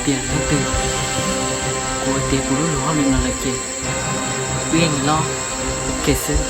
Tiam leej twg kuv ua tiav kuv lub luag hauj lwm no lawm ces wb yeej los ua ke xwb.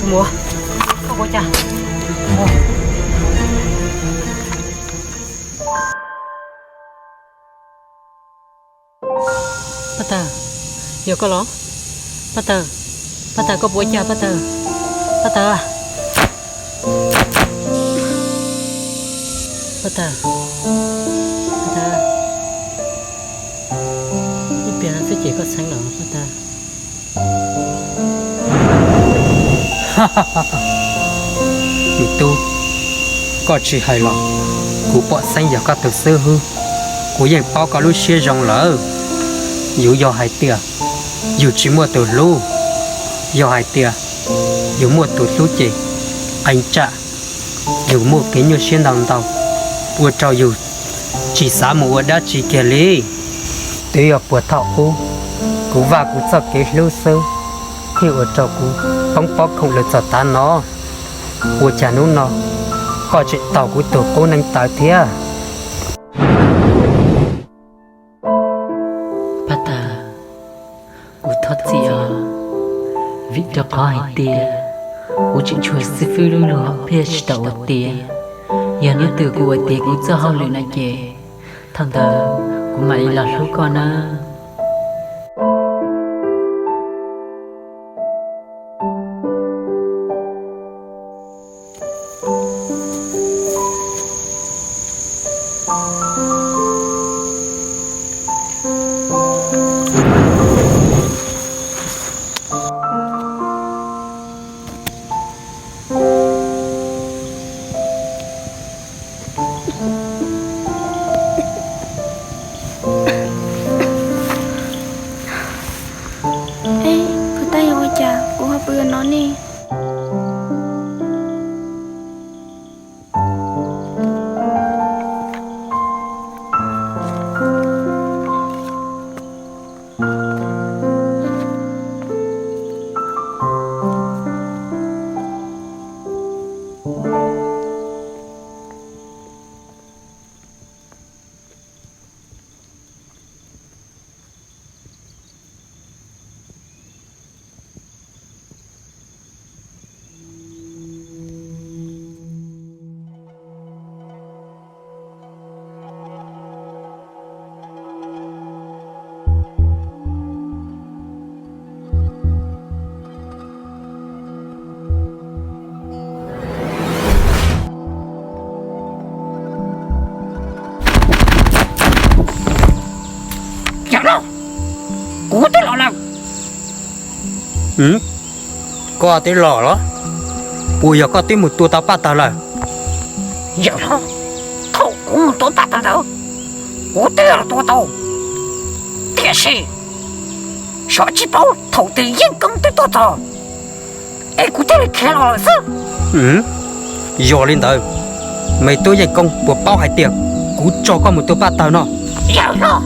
Tus muam, koj ua cas? Paj Tawg, yog koj los? Paj Tawg, Paj Tawg, koj puas ua cas Paj Tawg? Paj Tawg, Paj Tawg, Paj Tawg, ib pliag xwb ces koj txheeb los Paj Tawg. Me tub, koj tsis hais los kuv pom xeeb yog koj tus xib hwb. Kuv yeej paub koj lub siab zoo lawm. Yus yog hais tias yus tsis muaj tus hlub, yog hais tias yus muaj tus hlub ces qee tsam yus muaj kev nyuaj siab ntau ntau, ua rau yus tsis xav mus ua dab tsi kiag li. Twb yog puag thaum ub kuv vaj kuv txoj kev hlub xwb thiaj ua rau kuv poob pob khoom lawm txog tav no. Ua cas hnub no koj tseem taug kuv tus qub neev taw thiab? Paj Tawg, kuv thov txim os, vim rau qhov hais tias kuv tseem tshuav xib fwb lub luag hom phiaj tsis tau ua tiav. Yog hnub twg kuv ua tiav kuv txoj hauj lwm no ces, thaum ntawd kuv mam li los hlub koj nawb. Eb, puas tab yog ua cas kuv ho pw no ne? Yawm lauj, kuv twb los lawm. Koj twb los los? Puas yog koj twb mus tua tau paj tawg lawm? Yawm lauj, thaum kuv mus tua paj tawg ntawd, kuv twb los tua tau, tiam sis xyov tsis paub thaum twg Yeej Koob twb tuaj txog, es kuv thiaj li khiav los lawm xwb. Yog li ntawd, me tub Yeej Koob puas paub hais tias kuv tso koj mus tua paj tawg no? Yawm lauj,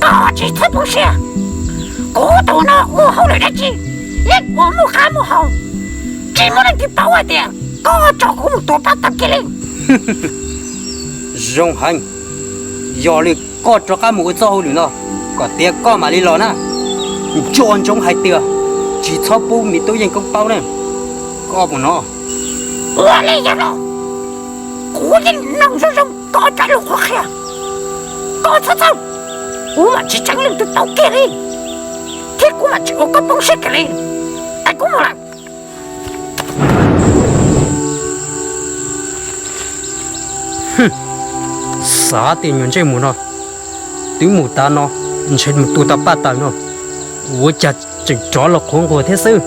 koj tsis txhob poob siab. Kuv tus no ua hauj lwm dab tsi yeej ua muaj qab muaj hau, tsis muaj leej twg paub hais tias koj tso kuv mus tua paj tawg kiag li. Zoo heev, yog li koj rov qab mus ua txoj hauj lwm no, kom tiav koj mam li los na. Nco ntsoov hais tias tsis txhob pub me tub Yeej Koob paub ne. Koj puas hnov? Ua li yawm lauj, kuv yeej mloog zoo zoo koj cov lus qhuab qhia. Koj txhob txhawj, kuv mam tsis tseev leej twg paub kiag li, thiab kuv mam tsis ua koj poob siab kiag li. Es kuv mus lawm. Xav tias nyuag ntsej muag no twb mus tav no, ntshe mus tua tau paj tawg no, ua cas tseem rov los qhuav nquas thiab xwb.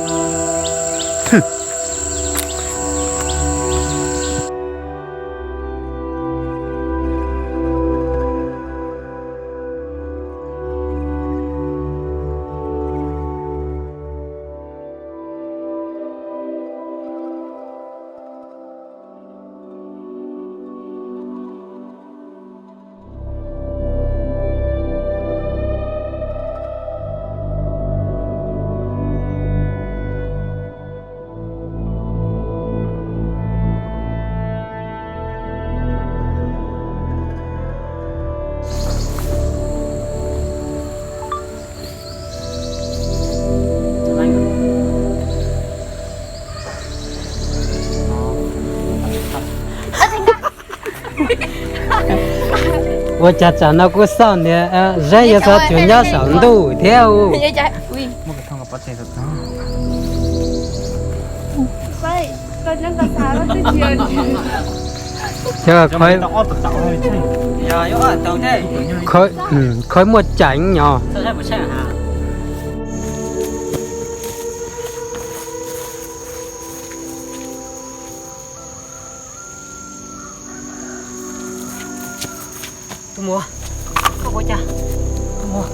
Ua cas tsam no kuj xauj niag Zeb yuav txog cuag nyob saum ntuj thiab. Khawb muaj ceev nyo. Tus muam, koj ua cas? Tus muam,